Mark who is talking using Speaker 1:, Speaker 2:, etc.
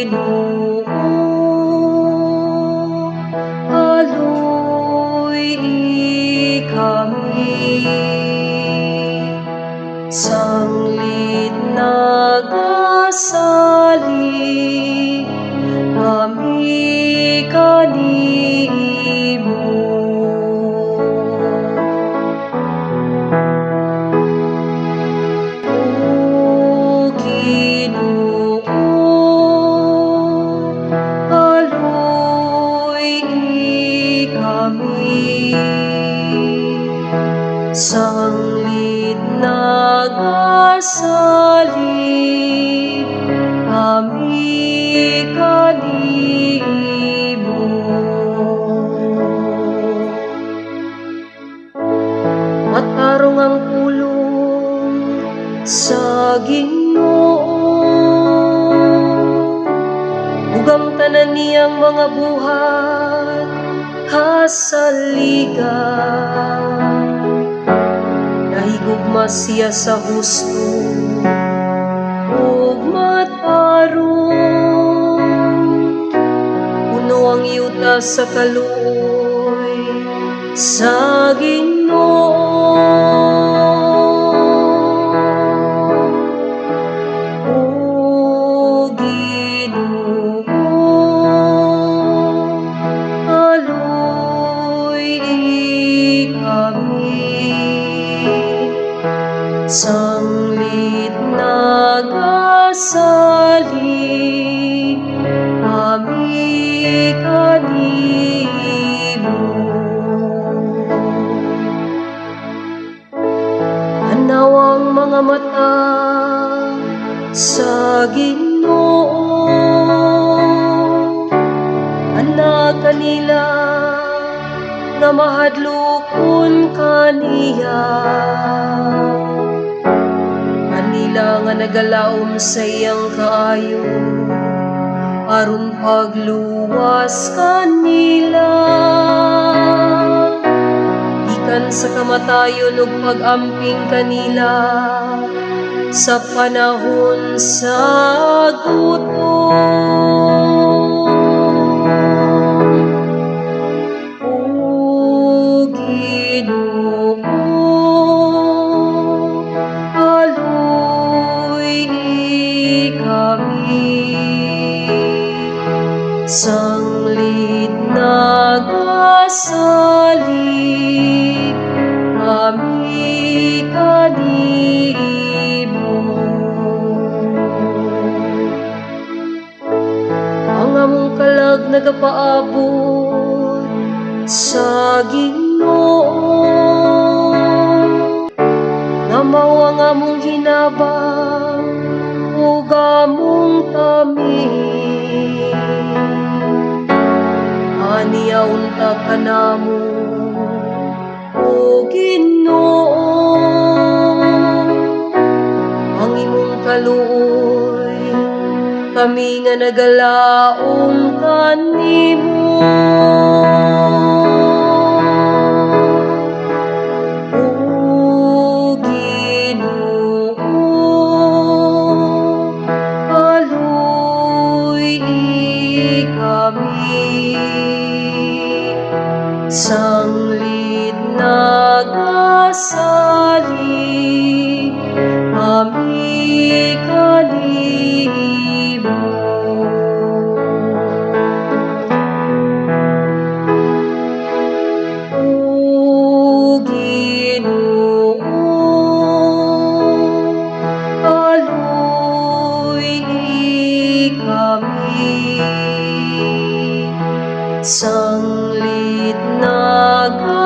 Speaker 1: Ginoo, aluy-i kami. Sanglit nagasalig kami kanimo. O Ginoo, aluy-i kami. Sanglit nagasalig kami kanimo. Matarong ang pulong sa Ginoo, ug ang tanan niyang mga buhat kasaligan. Nahigugma siya sa husto ug matarong. Puno ang yuta sa kaluoy sa Ginoo. O Ginoo, aluy-i kami. Sanglit nagasalig kami kanimo. Anaw ang mga mata sa Ginoo, ana kanila nga mahadlokon kaniya, kanila nga nagalaom sa iyang kaayo aron pagluwas kanila gikan sa kamatayon ug pag-amping kanila sa panahon sa gutom. O Ginoo, aluy-i kami. Sanglit nagasalig kami kanimo. Ang among kalag nagapaabot sa Ginoo, nga mao ang among hinabang ug among taming. Aniya unta kanamo, O Ginoo, ang imong kaluoy, kami nga nagalaom kanimo. O Ginoo, aluy-i kami. Sanglit nagasalig kami kanimo. O Ginoo, aluy-i kami. Sanglit nagasalig